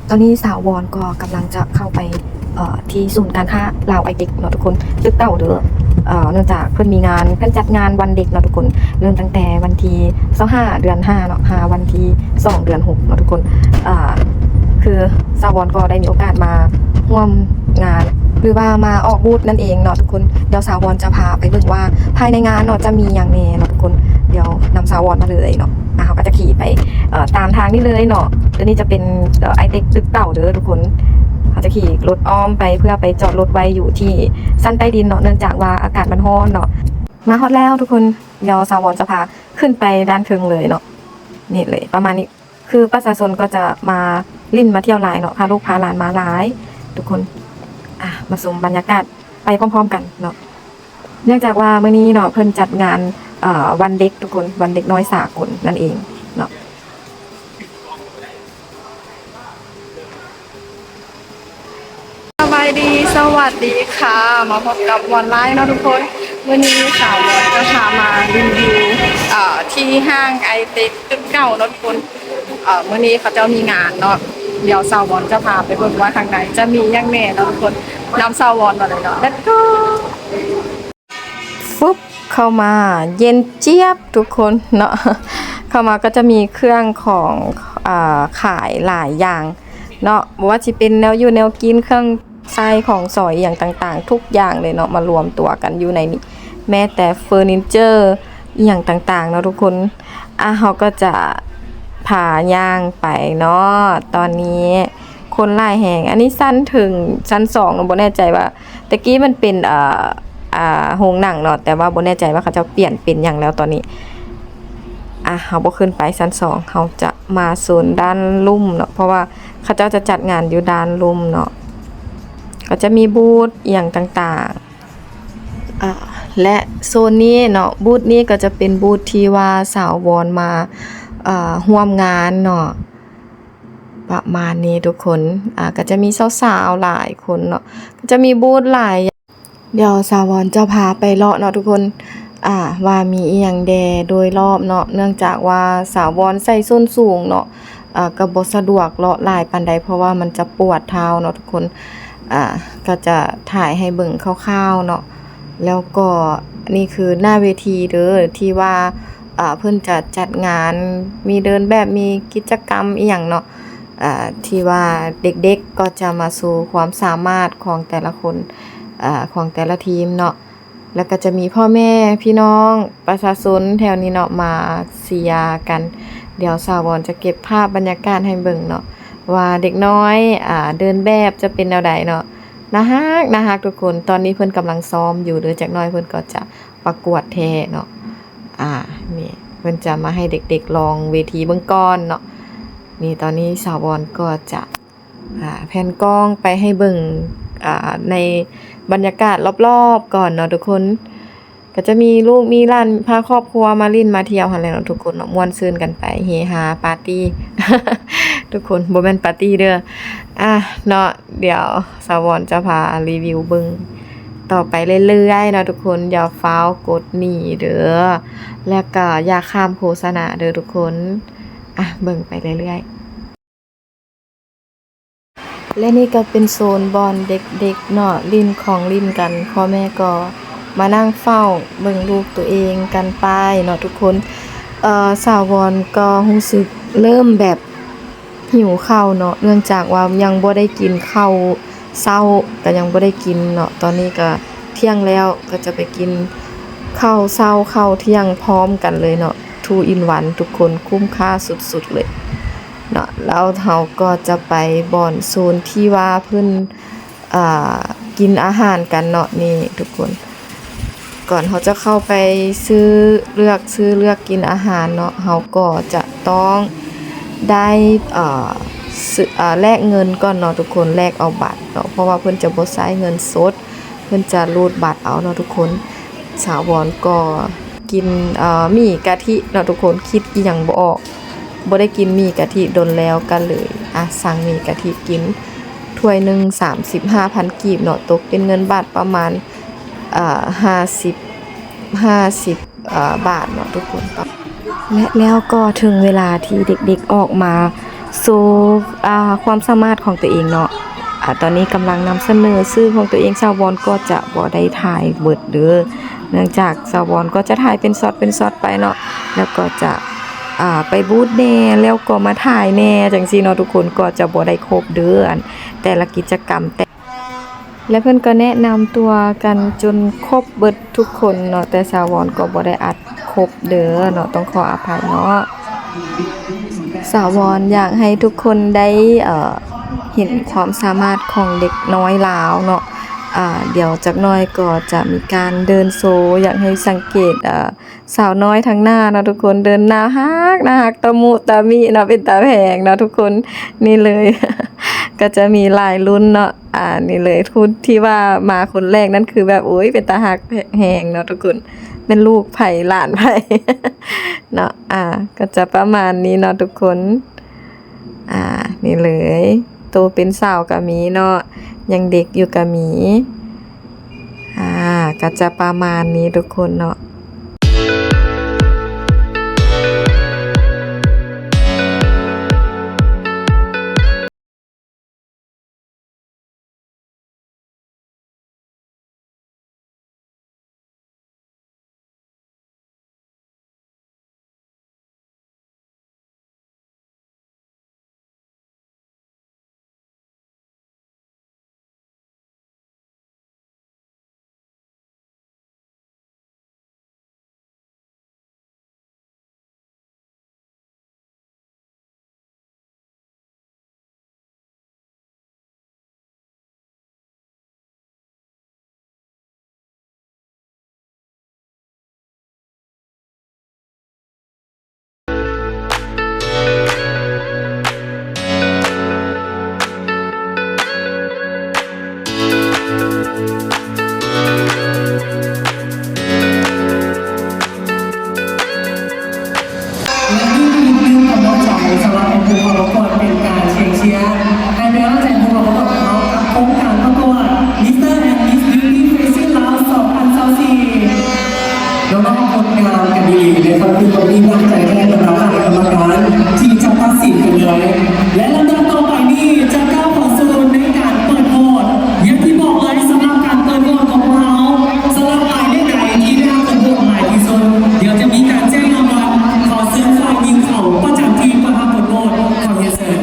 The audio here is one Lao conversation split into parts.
ຕອນນີ້ສາວວອນກໍກຳລັງຈະເຂົ້າໄປ ເອີ ທີ່ສູນການຄ້າລາວໄອເຕັກເນາະທຸກຄົນ ຕຶກເກົ່າເດີ. ເອີ ເນື່ອງຈາກເພິ່ນມີງານ ເພິ່ນຈັດງານວັນເດັກເນາະທຸກຄົນ ເລີ່ມຕັ້ງແຕ່ວັນທີຊາວຫ້າ ເດືອນຫ້າເນາະ ຫາວັນທີສອງ ເດືອນຫົກເນາະທຸກຄົນ. ເອີ ຄືສາວວອນກໍໄດ້ມີໂອກາດມາຮ່ວມງານ ຫຼືວ່າມາອອກບູດນັ້ນເອງເນາະທຸກຄົນ. ດຽວສາວວອນຈະພາໄປເບິ່ງວ່າພາຍໃນງານເນາະ ຈະມີຫຍັງແດ່ເນາະທຸກຄົນ. ດຽວນຳສາວວອນມາເລີຍເນາະ. ອ່າ ເຮົາກໍຈະຂີ່ໄປ ເອີ ຕາມທາງນີ້ເລີຍເນາະ. ຕົວນີ້ຈະເປັນ ເອີ ໄອເຕັກຕຶກເກົ່າເດີທຸກຄົນ. ເຮົາຈະຂີ່ລົດອ້ອມໄປ ເພື່ອໄປຈອດລົດໄວ້ຢູ່ທີ່ຊັ້ນໃຕ້ດິນເນາະ ເນື່ອງຈາກວ່າອາກາດມັນຮ້ອນເນາະ. ມາຮອດແລ້ວທຸກຄົນ. ດຽວສາວວອນຈະພາຂຶ້ນໄປດ້ານເທິງເລີຍເນາະ. ນີ້ເລີຍ ປະມານນີ້. ຄືປະຊາຊົນກໍຈະມາຫຼິ້ນມາທ່ຽວຫຼາຍເນາະ ພາລູກພາຫຼານມາຫຼາຍທຸກຄົນ. ອ່າ ມາຊົມບັນຍາກາດໄປພ້ອມໆກັນເນາະ. ເນື່ອງຈາກວ່າມື້ນີ້ເນາະ ເພິ່ນຈັດງານ ເອີ ວັນເດັກທຸກຄົນ ວັນເດັກນ້ອຍສາກົນນັ້ນເອງເນາະ. ສະບາຍດີ ສະຫວັດດີຄ່ະ ມາພົບກັບວອນໄລເນາະທຸກຄົນ. ມື້ນີ້ສາວວອນຈະພາມາຣີວິວ ເອີ ທີ່ຫ້າງໄອເຕັກຕຶກເກົ່າເນາະທຸກຄົນ. ເອີ ມື້ນີ້ເຂົາເຈົ້າມີງານເນາະ. ດຽວສາວວອນຈະພາໄປເບິ່ງວ່າທາງໃນຈະມີຫຍັງແດ່ເນາະທຸກຄົນ. ນຳສາວວອນມາເລີຍເນາະ. Let's go. ຟຶບ ເຂົ້າມາເຢັນຈຽບທຸກຄົນເນາະ. ເຂົ້າມາກໍຈະມີເຄື່ອງຂອງ ອ່າ ຂາຍຫຼາຍຢ່າງເນາະ ບໍ່ວ່າຊິເປັນແນວຢູ່ແນວກິນ ເຄື່ອງໃຊ້ຂອງສອຍ ອີ່ຫຍັງຕ່າງໆ ທຸກຢ່າງເລີຍເນາະ ມາລວມຕົວກັນຢູ່ໃນນີ້. ແມ້ແຕ່ເຟີນິເຈີ ອີ່ຫຍັງຕ່າງໆເນາະທຸກຄົນ. ອ່າ ເຮົາກໍຈະພາຍ່າງໄປເນາະ. ຕອນນີ້ຄົນຫຼາຍແຮງ. ອັນນີ້ຊັ້ນເທິງ ຊັ້ນສອງເນາະ ບໍ່ແນ່ໃຈວ່າ ແຕ່ກີ້ມັນເປັນ ເອີ ອ່າ ໂຮງໜັງເນາະ ແຕ່ວ່າບໍ່ແນ່ໃຈວ່າເຂົາເຈົ້າປ່ຽນເປັນຫຍັງແລ້ວຕອນນີ້. ອ່າ ເຮົາບໍ່ຂຶ້ນໄປຊັ້ນສອງ ເຮົາຈະມາໂຊນດ້ານລຸ່ມເນາະ ເພາະວ່າເຂົາເຈົ້າຈະຈັດງານຢູ່ດ້ານລຸ່ມເນາະ. ກໍຈະມີບູດອີ່ຫຍັງຕ່າງໆ ອ່າ ແລະ ໂຊນນີ້ເນາະ ບູດນີ້ກໍຈະເປັນບູດທີ່ວ່າສາວວອນມາ ເອີ ຮ່ວມງານເນາະ. ປະມານນີ້ທຸກຄົນ. ອ່າ ກໍຈະມີສາວໆຫຼາຍຄົນເນາະ ກໍຈະມີບູດຫຼາຍ. ດຽວສາວວອນຈະພາໄປເລາະເນາະທຸກຄົນ ອ່າ ວ່າມີອີ່ຫຍັງແດ່ໂດຍລອບເນາະ. ເນື່ອງຈາກວ່າສາວວອນໃສ່ສົ້ນສູງເນາະ ອ່າ ກໍບໍ່ສະດວກເລາະຫຼາຍປານໃດ ເພາະວ່າມັນຈະປວດເທົ້າເນາະທຸກຄົນ. ອ່າ ກໍຈະຖ່າຍໃຫ້ເບິ່ງຄ່າວໆເນາະ. ແລ້ວກໍນີ້ຄືໜ້າເວທີເດີ ທີ່ວ່າ ອ່າ ເພິ່ນຈະຈັດງານ ມີເດີນແບບ ມີກິດຈະກຳອີ່ຫຍັງເນາະ ອ່າ ທີ່ວ່າເດັກໆກໍຈະມາໂຊຄວາມສາມາດຂອງແຕ່ລະຄົນ ອ່າ ຂອງແຕ່ລະທີມເນາະ. ແລ້ວກໍຈະມີພໍ່ແມ່ພີ່ນ້ອງປະຊາຊົນແຖວນີ້ເນາະ ມາເຊຍກັນ. ດຽວສາວວອນຈະເກັບພາບບັນຍາກາດໃຫ້ເບິ່ງເນາະ ວ່າເດັກນ້ອຍ ອ່າ ເດີນແບບຈະເປັນແນວໃດເນາະ. ໜ້າຮັກ ໜ້າຮັກທຸກຄົນ. ຕອນນີ້ເພິ່ນກຳລັງຊ້ອມຢູ່ເດີ ຈັກໜ້ອຍເພິ່ນກໍຈະປະກວດແທ້ເນາະ. ອ່າ ນີ້ເພິ່ນຈະມາໃຫ້ເດັກໆລອງເວທີເບິ່ງກ່ອນເນາະ. ນີ້ຕອນນີ້ສາວວອນກໍຈະ ອ່າ ແພນກ້ອງໄປໃຫ້ເບິ່ງ ອ່າ ໃນບັນຍາກາດລອບໆກ່ອນເນາະທຸກຄົນ. ກໍຈະມີລູກມີຫຼານ ພາຄອບຄົວມາຫຼິ້ນມາທ່ຽວຫັ້ນແຫຼະເນາະທຸກຄົນເນາະ ມ່ວນຊື່ນກັນໄປ ເຮຮາປາຕີ້ ທຸກຄົນ ບໍ່ແມ່ນປາຕີ້ເດີ. ອ່າ ເນາະ ດຽວສາວອນຈະພາຣີວິວເບິ່ງຕໍ່ໄປເລື້ອຍໆເນາະທຸກຄົນ. ຢ່າຟ້າວກົດໜີເດີ ແລ້ວກໍຢ່າຂ້າມໂຄສະນາເດີທຸກຄົນ. ອ່າ ເບິ່ງໄປເລື້ອຍໆ. ແລະນີ້ກໍເປັນໂຊນບ່ອນເດັກໆເນາະ ຫຼິ້ນຂອງຫຼິ້ນກັນ. ພໍ່ແມ່ກໍມານັ່ງເຝົ້າເບິ່ງລູກໂຕເອງກັນໄປເນາະທຸກຄົນ. ເອີ ສາວວອນກໍຮູ້ສຶກເລີ່ມແບບຫິວເຂົ້າເນາະ ເນື່ອງຈາກວ່າຍັງບໍ່ໄດ້ກິນເຂົ້າເຊົ້າ ກໍຍັງບໍ່ໄດ້ກິນເນາະ. ຕອນນີ້ກໍທ່ຽງແລ້ວ ກໍຈະໄປກິນເຂົ້າເຊົ້າເຂົ້າທ່ຽງພ້ອມກັນເລີຍເນາະ ທູອິນວັນ ທຸກຄົນ ຄຸ້ມຄ່າສຸດໆເລີຍ. ເນາະ ແລ້ວເຮົາກໍຈະໄປບ່ອນໂຊນທີ່ວ່າເພິ່ນ ອ່າ ກິນອາຫານກັນເນາະ ນີ້ທຸກຄົນ. ກ່ອນເຮົາຈະເຂົ້າໄປຊື້ເລືອກ ຊື້ເລືອກກິນອາຫານເນາະ ເຮົາກໍຈະຕ້ອງໄດ້ ເອີ ຊື້ ເອີ ແລກເງິນກ່ອນເນາະທຸກຄົນ ແລກເອົາບັດເນາະ ເພາະວ່າເພິ່ນຈະບໍ່ໃຊ້ເງິນສົດ ເພິ່ນຈະຮູດບັດເອົາເນາະທຸກຄົນ. ສາວວອນກໍກິນ ເອີ ໝີ່ກະທິເນາະທຸກຄົນ ຄິດອີ່ຫຍັງບໍ່ອອກ ບໍ່ໄດ້ກິນໝີ່ກະທິດົນແລ້ວ ກໍເລີຍ ອ່າ ສັ່ງໝີ່ກະທິກິນ ຖ້ວຍໜຶ່ງສາມສິບຫ້າພັນກີບເນາະ ຕົກເປັນເງິນບາດປະມານ ເອີ ຫ້າສິບ ຫ້າສິບ ເອີ ບາດເນາະທຸກຄົນ. ແລະແລ້ວກໍເຖິງເວລາທີ່ເດັກໆອອກມາ ໂຊ ອາ ຄວາມສາມາດຂອງຕົວເອງເນາະ. ອາ ຕອນນີ້ກຳລັງນຳສະເໜີຊື່ຂອງຕົວເອງ. ສາວອນກໍຈະບໍ່ໄດ້ຖ່າຍເບິດເດີ ເນື່ອງຈາກສາວອນກໍຈະຖ່າຍເປັນຊັອດເປັນຊັອດໄປເນາະ ແລ້ວກໍຈະ ອາ ໄປບູດແດ່ ແລ້ວກໍມາຖ່າຍແດ່ ຈັ່ງຊີ້ເນາະທຸກຄົນ. ກໍຈະບໍ່ໄດ້ຄົບເດີ ອັນ ແຕ່ລະກິດຈະກຳ ແຕ່ ແລະ ເພິ່ນກໍແນະນຳຕົວກັນຈົນຄົບເບິດທຸກຄົນເນາະ, ແຕ່ສາວອນກໍບໍ່ໄດ້ອັດຄົບເດີເນາະ, ຕ້ອງຂໍອະໄພເນາະ. ສາວອນຢາກໃຫ້ທຸກຄົນໄດ້ ເອີ ເຫັນຄວາມສາມາດຂອງເດັກນ້ອຍລາວເນາະ. ອາ ດຽວຈັກໜ້ອຍກໍຈະມີການເດີນໂຊ, ຢາກໃຫ້ສັງເກດ ເອີ ສາວນ້ອຍທາງໜ້າເນາະທຸກຄົນ, ເດີນໜ້າຮັກ ໜ້າຮັກຕະມຸຕະມິເນາະ, ເປັນຕາແພງເນາະທຸກຄົນ. ນີ້ເລີຍ ກໍຈະມີຫຼາຍລຸ້ນເນາະ. ອາ ນີ້ເລີຍ ຜູ້ທີ່ວ່າມາຄົນແລກນັ້ນ ຄືແບບ ໂອ້ຍ ເປັນຕາຮັກແຮງເນາະທຸກຄົນ, ແມ່ນລູກໃຜຫຼານໃຜເນາະ. ອາ ກໍຈະປະມານນີ້ເນາະທຸກຄົນ. ອາ ນີ້ເລີຍ ໂຕເປັນສາວກໍມີເນາະ, ຍັງເດັກຢູ່ກໍມີ. ອາ ກໍຈະປະມານນີ້ທຸກຄົນເນາະ. ແລະ ນີ້ຄືອີກໜຶ່ງກຳລັງໃຈສຳລັບໃຫ້ຜູ້ເຂົ້າປະກວດເປັນການເຊີນເຊຍໃຫ້ເປັນກຳລັງໃຈຜູ້ເຂົ້າປະກວດຂອງເຮົາກັບໂຄງການປະກວດ Mister and Miss Beauty Fashion Laos ສອງພັນຊາວສີ່. ນ້ອງໆ ຄົນງາມກັນອີ່ຫຼີເດ້, ເຂົາຄືຄົນມີນ້ຳໃຈແທ້ ບັນດາຄະນະກຳມະການທີ່ຈະຕັດສິນກັນເລີຍ. ແລະ ລຳດັບຕໍ່ໄປນີ້ຈະກ້າວເຂົ້າສູ່ໃນການເປີດໂຫວດ. ຢ່າງທີ່ບອກເລີຍ ສຳລັບການເປີດໂຫວດຂອງພວກເຮົາ, ສຳລັບໝາຍເລກໃດທີ່ໄດ້ຮັບຜົນໂຫວດຫຼາຍທີ່ສຸດ, ດຽວຈະມີການແຈ້ງລາງວັນ. ຂໍເຊີນຝ່າຍຍິງເຂົ້າປະຈຳທີ່ເພື່ອຮັບຜົນໂຫວດ. ຂໍຮຽນເຊີນ.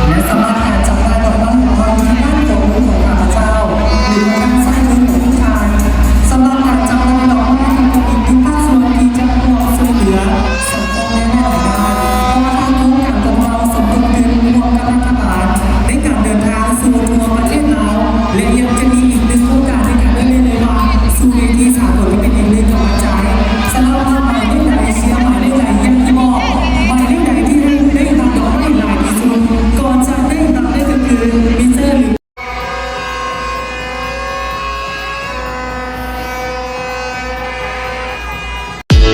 ແລະ ສຳລັບການຈັບລາຍດອກໄມ້ຂອງເຮົາ ຢູ່ທາງດ້ານຂວາມືຂອງຂ້າພະເຈົ້າ ຫຼື ທາງດ້ານຊ້າຍມືຂອງທຸກທ່ານ. ສຳລັບການຈັບລາຍດອກໄມ້ ກໍເປັນອີກໜຶ່ງພາກສ່ວນທີ່ຈະຮ່ວມຊ່ວຍເຫຼືອ ສັງຄົມໃນຫຼາຍໆດ້ານ, ເພາະວ່າທາງໂຄງການຂອງເຮົາສົມທົບທຶນຮ່ວມກັບລັດຖະບານ ໃນການເດີນທາງສູ່ທົ່ວປະເທດລາວ ແລະ ຍັງຈະມີອີກໜຶ່ງໂຄງການໃນການເດີນເລີຍວ່າ ສູ່ເວທີສາກົນ ເປັນອີກໜຶ່ງກຳລັງໃຈ. ສຳລັບໝາຍເລກໃດ ເຊຍໝາຍເລກໃດ ຢ່າງທີ່ບອກ ໝາຍເລກໃດທີ່ໄດ້ຮັບດອກໄມ້ຫຼາຍທີ່ສຸດ ກໍຈະໄດ້ຮັບ ນັ້ນກໍຄື ມິສເຕີ ຫຼື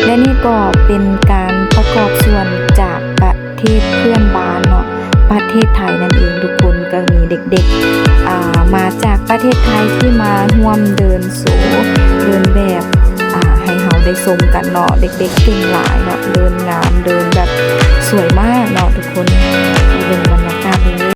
ແລະ ນີ້ກໍເປັນການປະກອບສ່ວນຈາກປະເທດເພື່ອນບ້ານເນາະ, ປະເທດໄທນັ້ນເອງທຸກຄົນ. ກໍມີເດັກໆ ອາ ມາຈາກ ປະເທດໄທທີ່ມາຮ່ວມເດີນໂຊ ເດີນແບບ ອ່າ ໃຫ້ເຮົາໄດ້ຊົມກັນເນາະ. ເດັກໆເກັ່ງຫຼາຍເນາະ ເດີນງາມ ເດີນແບບສວຍມາກເນາະທຸກຄົນ. ເບິ່ງບັນຍາກາດນີ້.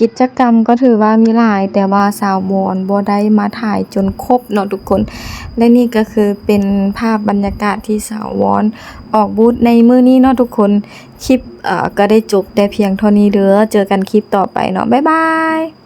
ກິດຈະກຳກໍຖືວ່າມີຫຼາຍ ແຕ່ວ່າສາວວອນບໍ່ໄດ້ມາຖ່າຍຈົນຄົບເນາະທຸກຄົນ. ແລະນີ້ກໍຄືເປັນພາບບັນຍາກາດທີ່ສາວວອນອອກບູດໃນມື້ນີ້ເນາະທຸກຄົນ. ຄລິບ ເອີ ກໍໄດ້ຈົບແຕ່ພຽງເທົ່ານີ້ເດີ. ເຈີກັນຄລິບຕໍ່ໄປເນາະ. ບາຍບາຍ.